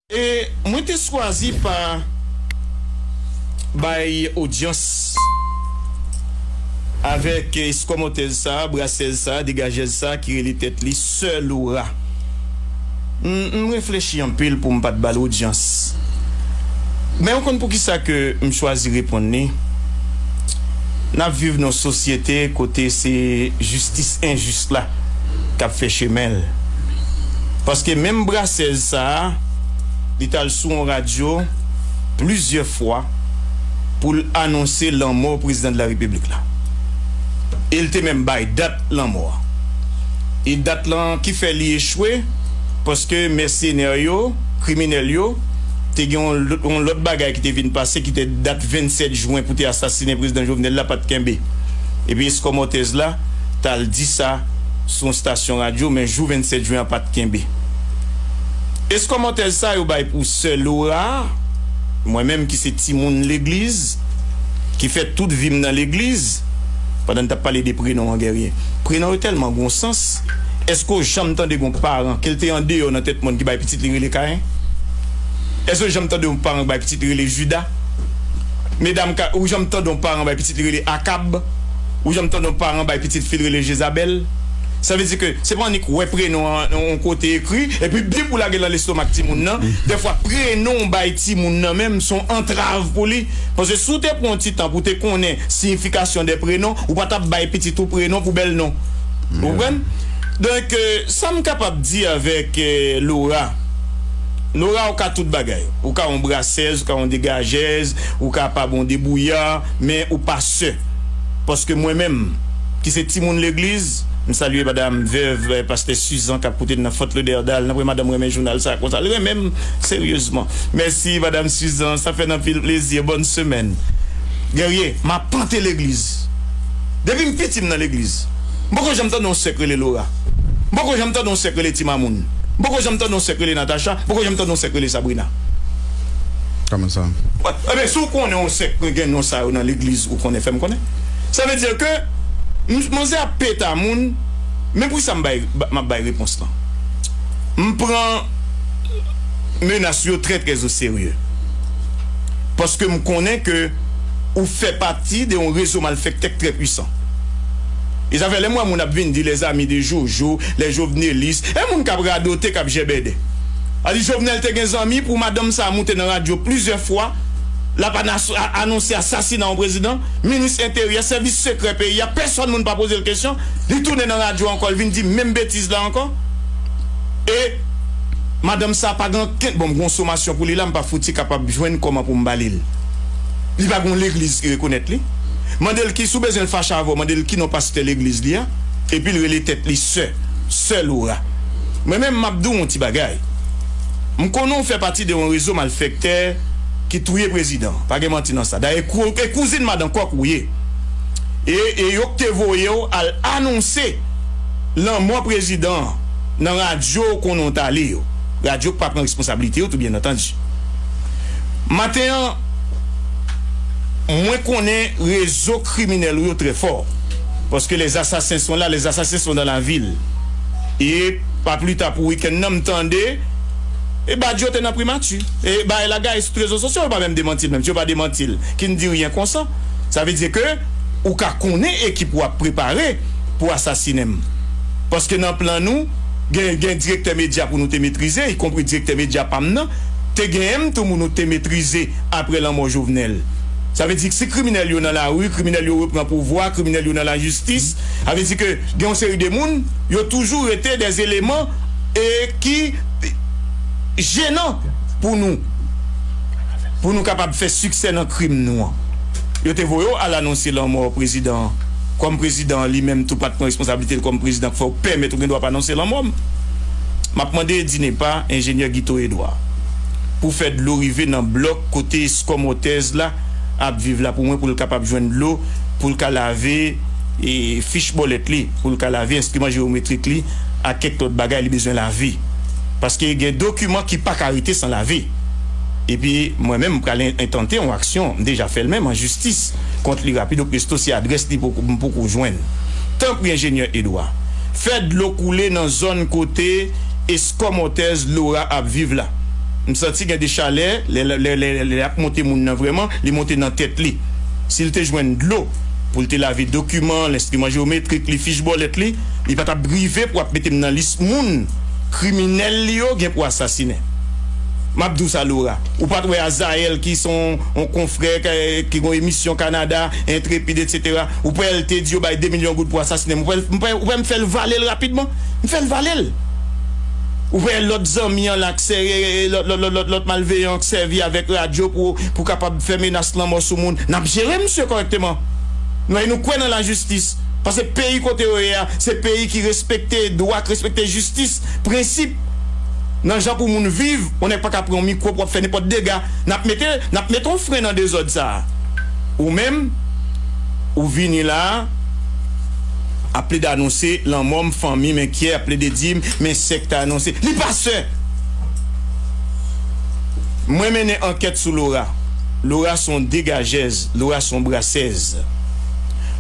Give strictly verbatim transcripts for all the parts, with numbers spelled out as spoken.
E mwen te chwazi pa bay odyans avèk eskòmòtèz sa a, brasèz sa a, degajèz sa a ki rele tèt li Sè Laura. M, m reflechi anpil pou m pa t ba l odyans. Men ou konn poukisa ke m chwazi reponn li? N ap viv nan yon sosyete kote se jistis enjis la k ap fè chemen l. Paske menm brasèz sa a, li t al sou yon radyo plizyè fwa pou l anonse lanmò prezidan de la repiblik la. E l te menm bay dat lanmò a. E dat lan ki fè li echwe, paske mèsenè yo, kriminèl yo, te gen yon lòt, yon lòt bagay ki te vin pase, ki te dat vennsèt jen pou te asasinen prezidan Jovenel la, pa t kenbe. Epi eskòmòtèz la t al di sa sou yon stasyon radyo, men jou vennsèt jen an pa t kenbe. Eskòmòtèz sa yo bay pou Sè Laura, mwen menm ki se timoun legliz, ki fè tout vi m nan legliz, pandan n t ap pale de prenon an, Guerrier. Prenon yo tèlman gon sans. Èske w janm tande gon paran, ke l te andeyò nan tèt mòn, ki bay pitit li rele Kayen? Èske w janm tande yon paran bay pitit li rele Jida? Medam, ka, ou janm tande yon paran bay pitit li rele Akab? Ou janm tande yon paran bay pitit fi l rele Jezabèl? Sa vle di ke se pa annik wè prenon an nan yon kote ekri, epi bip ou lage l nan lestomak timoun nan. Dèfwa, prenon w bay timoun nan menm, se yon antrav pou li. Paske si w te pran yon ti tan pou w te konnen siyifikasyon de prenon, ou pa t ap bay pitit ou prenon pou bèl non. Ou konprann? Donk, euh, sa m kapab di avèk, euh, Laura. Laura, ou ka tout bagay. Ou ka yon brasèz, ou ka yon degajèz, ou ka pa bon debouyè, men ou pa sè. Paske mwen menm, ki se timoun legliz, m salye madanm vèv, eh, pastè Suzan k ap koute n nan Fort Lauderdale, nan premye madanm renmen jounal sa konsa, li renmen m seryezman. Mèsi madanm Suzan, sa fè n anpil plezi, bòn semèn. Guerrier, m ap pante legliz. Depi m piti m nan legliz. M poko janm tande yon sè k rele Laura. M poko janm tande yon sè k rele Ti Mamoun. M poko janm tande yon sè k rele Natacha. M poko janm tande yon sè k rele Sabrina. Kòman sa? Wè, ebyen, si w konnen yon sè k gen non sa yo nan legliz, ou konnen, fè m konnen. Sa vle di ke m, manzè ap peta moun, men pou sa m bay, m ap bay repons lan. M pran menas yo trè, trè o serye. Paske m konnen ke ou fè pati de yon rezo malfektè k trè pwisan. E sa fè lè m wè moun ap vin di les amis de Jojo, les jovenelistes, e moun k ap radote, k ap jèbèdè. A di Jovenel te gen zanmi pou madanm sa a moute nan radyo plizyè fwa, l ap anas-, a-, anonse asasina yon prezidan, minis enteryè, sèvis sekrè peyi a, pèsòn moun pa poze l kesyon, li tounen nan radyo ankò, l vin di menm betiz la ankò. E madanm sa a pa gen ankenn, bon, m gen yon somasyon pou li la, m pa fouti kapab jwenn kòman pou m ba li l. Li pa gen yon legliz ki rekonèt li. Mande l ki, si w bezwen l fache avè w, mande l ki non pastè legliz li a, epi l rele tèt li sè, sè Laura. Mwen menm, m ap di w yon ti bagay. M konnen w fè pati de yon rezo malfektè ki touye prezidan. Pa gen manti nan sa. Dayè, kou-, e kouzin madan kòk ou ye. E, e yo k te voye w al anonse lanmò prezidan an nan radyo w konnen w t ale yo. Radyo k pa pran responsablite yo tou, byen antandi. Maten an, mwen konnen rezo kriminèl ou yo trè fò. Paske les assassins sont là, les assassins sont dans la ville. E pa pli ta pou wikenn nan, m tande, e Badio te nan primati. E bagay la gaye sou rezo sosyo, yo pa menm demanti l menm. Si yo pa demanti l, ki n di ryen konsa. Sa vle di ke ou ka konnen ekip ou ap prepare pou asasinen m. Paske nan plan nou, gen, gen direktè medya pou nou te metrize, ikonpri direktè medya pa m nan, te genyen m tou moun nou te metrize apre lanmò Jovenel. Sa vle di si kriminèl yo nan lari, kriminèl yo repran pouvwa, kriminèl yo nan lajistis, sa vle di ke gen yon seri de moun, yo toujou rete des éléments e ki jenan pou nou, pou nou kapab fè siksè nan krim nou an. Yo te voye w al anonse lanmò prezidan an. Kòm prezidan an li menm tou pa t pran responsablite l kòm prezidan k fè w pèmèt ou gen dwa pa anonse lanmò m. M ap mande Edinepa, enjenyè Guito Edouard, pou fè dlo rive nan blòk kote eskòmòtèz la ap viv la pou mwen, pou l kapab jwenn dlo, pou l ka lave, e, fich bòlèt li, pou l ka lave enstriman jewometrik li ak kèk lòt bagay li bezwen lave. Paske gen dokiman ki pa ka rete san lave. Epi mwen menm, m pral en-, entante yon aksyon, m deja fè l menm, an jistis kont li rapido presto si adrès li poko, m poko jwenn. Tanpri, enjenyè Edouard, fè dlo koule nan zòn kote eskòmòtèz Laura ap viv la. M santi gen de chalè, lè, lè, lè, lè, lè l ap monte moun nan vrèman, li monte nan tèt li. Si l te jwenn dlo pou l te lave dokiman, lenstriman jewometrik li, fich bòlèt li, li pa t ap rive pou ap mete m nan lis moun kriminèl li yo gen pou asasinen. M ap di w sa, Laura. Ou pa t wè Azayèl ki se yon, yon konfrè ki, ki gen yon emisyon Kanada, Entrepid, etsetera. Ou pa wè l te di yo bay de milyon goud pou asasinen m. Ou pa wè, ou pa wè, ou pa wè m fè l vale l rapidman? M fè l vale l. Ou wè lòt zanmi an la, k sè, lòt, lòt, lòt, lòt, lòt malveyan k sèvi avèk radyo pou, pou kapab fè menas lanmò sou moun. N ap jere misye kòrèkteman. Nou, nou kwè nan lajistis. Paske peyi kote yo ye a, se peyi ki respekte dwa, ki respekte jistis, prensip. Nan jan pou moun viv, yon nèg pa ka pran yon mikwo pou ap fè nenpòt dega. N ap mete, n ap mete yon fren nan dezòd sa a. Ou menm, ou vini la a, ap plede anonse lanmò m, fanmi m enkyè, ap plede di m, men sè k ta anonse. Li pa sè! Mwen mennen ankèt sou Laura. Laura se yon degajèz, Laura se yon brasèz.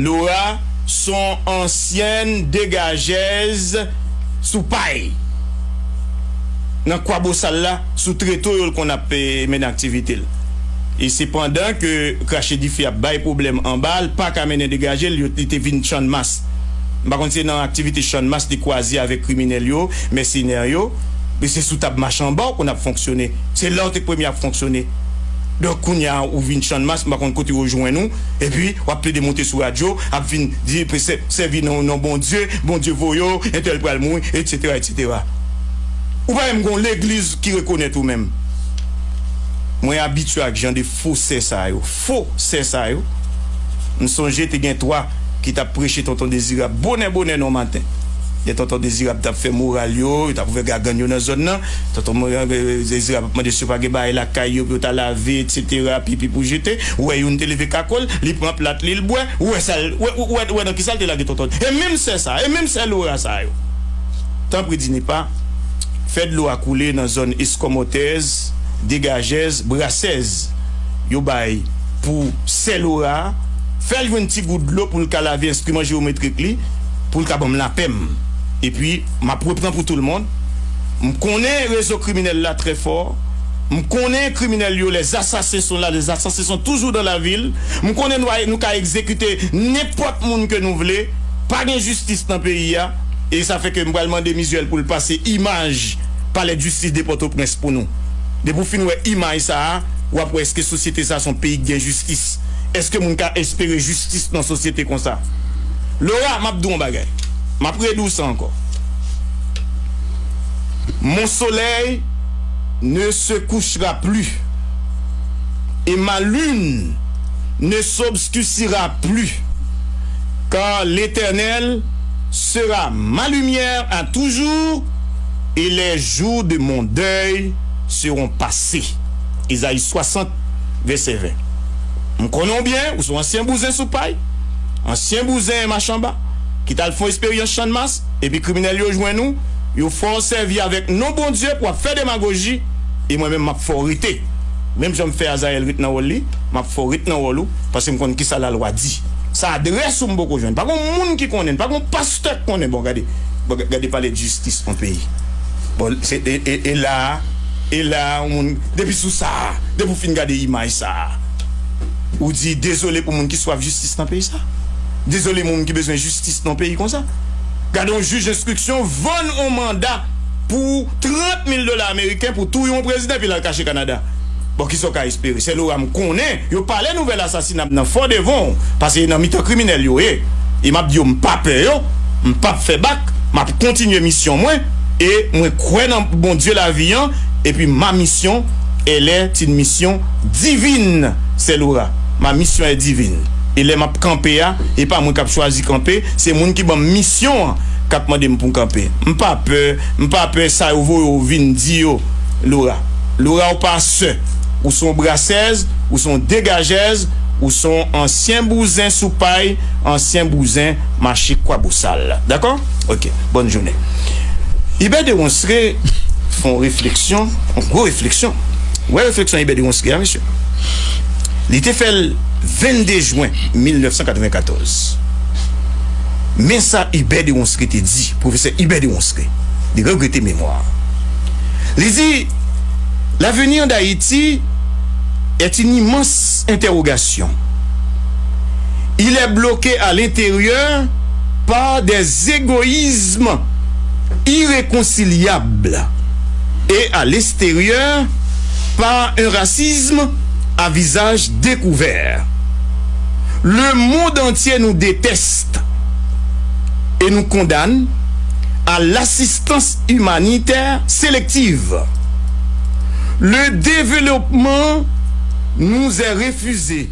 Laura se yon ansyèn degajèz sou pay. Nan Kwabosal la, sou treto yo l konn ap, eh, mennen aktivite l. E se pandan ke krache dife ap bay pwoblèm anba, l pa ka mennen degaje l, yo, li te vin Channmas. M pa konn si se nan aktivite Channmas li kwaze avèk kriminèl yo, mèsenè yo, men se sou tab machanba w konn ap fonksyone. Se la w te premye ap fonksyone. Donk, kounye a, ou vin Channmas, m pa konn kote yo jwenn ou, epi w ap plede monte sou radyo, ap vin di, sè-, sèvi non, non Bondye, Bondye voye w, entèl pral mouri, etsetera, etsetera. Ou pa menm gon legliz ki rekonèt ou menm. Mwen abitye ak jan de fo sè sa yo. Fo sè sa yo. M sonje te gen twa ki t ap preche Tonton Dezirab bonè bonè nan maten. Lè Tonton Dezirab t ap fè moral yo, yo t ap ouvè gagann yo nan zòn nan. Tonton Mo-, eh, Dezirab ap mande si yo pa gen bagay lakay yo pou yo ta lave, etsetera, pipi pou jete. Ou wè youn te leve kako l, li pran plat li, l bwè. Ou wè sa l, ou wè, ou wè, ou wè nan kisa l te lage Tonton. E menm sè sa, e menm sè Laura sa yo. Tanpri, Dinepa, fè dlo a koule nan zòn Eskòmòtèz, Degajèz, Brasèz. Yo bay pou sè Laura a, fè l jwenn ti gout dlo pou l ka lave enstriman jewometrik li, pou l ka ban m lapè m. Epi, m ap reprann pou tout le monde. M konnen rezo kriminèl la trè fò. M konnen kriminèl yo, les assassins sont là, les assassins sont toujours dans la ville. M konnen nou, nou ka egzekite nenpòt moun ke nou vle. Pa gen jistis nan peyi a. E sa fè ke m pral mande Mizuel pou l pase imaj Palè de Jistis de Pòtoprens pou nou. Depi w fin wè imaj sa a, w ap wè èske sosyete sa a se yon peyi ki gen jistis. Èske moun ka espere jistis nan sosyete konsa? Laura, m ap di w yon bagay. M ap redi w sa ankò. Mon soleil ne se couchera plus, et ma lune ne s'obscurcira plus, car l'Éternel sera ma lumière à toujours, et les jours de mon deuil seront passés. Ezayi swasant, vèsè ven. M konnen w byen, ou se yon ansyen bouzen sou pay, ansyen bouzen machanba, ki t al fè yon esperyans Channmas, epi kriminèl yo jwenn ou, yo fè w sèvi avèk non Bondye pou w ap fè demagoji, e mwen menm m ap fè w rete. Menm jan m fè Azayèl ret nan wòl li, m ap fè w ret nan wòl ou, paske m konn kisa lalwa di. Sa adrès ou m poko jwenn. Pa gon moun ki konnen, pa gon pastè k konnen. Bon, gade, bon, gade palè de jistis yon peyi. Bon, se, e, e, e la, e la, yon moun, depi sou sa, depi w fin gade imaj sa, ou di dezole pou moun ki swaf jistis nan peyi sa. Dezole moun ki bezwen jistis nan peyi konsa. Gade yon jij enstriksyon vann yon manda pou trant mil dola ameriken pou touye yon prezidan epi l al kache Kanada. Bon, kisa w ka espere? Sè Laura, m konnen yo pale nouvèl asasina m nan fò devan w, paske e nan mitan kriminèl yo ye. E m ap di yo, m pa pè yo, m p ap fè bak, m ap kontinye misyon mwen, e mwen kwè nan Bondye lavi an, epi ma mission, elle est une mission divine, sè Laura. Ma mission est divine. E lè m ap kanpe a, e pa mwen k ap chwazi kanpe, se moun ki ban m misyon an k ap mande m pou m kanpe. M pa pè, m pa pè sa yo voye w vin di yo, Laura. Laura, ou pa sè. Ou se yon brasèz, ou se yon degajèz, ou se yon ansyen bouzen sou pay, ansyen bouzen mache Kwabosal. Dakò? Ok. Bòn jounen. Hubert Deronceray fè yon refleksyon, yon gwo refleksyon. Ou wè refleksyon Hubert Deronceray a, mesye? Li te fè l vennde jen mil nèf san katrevenkatòz. Men sa Hubert Deronceray te di, pwofesè Hubert Deronceray. Li regrete memwa. Li di, L'avenir d'Haïti est une immense interrogation. Il est bloqué à l'intérieur par des égoïsmes irréconciliables et à l'extérieur par un racisme à visage découvert. Le monde entier nous déteste et nous condamne à l'assistance humanitaire sélective. Le développement nous est refusé.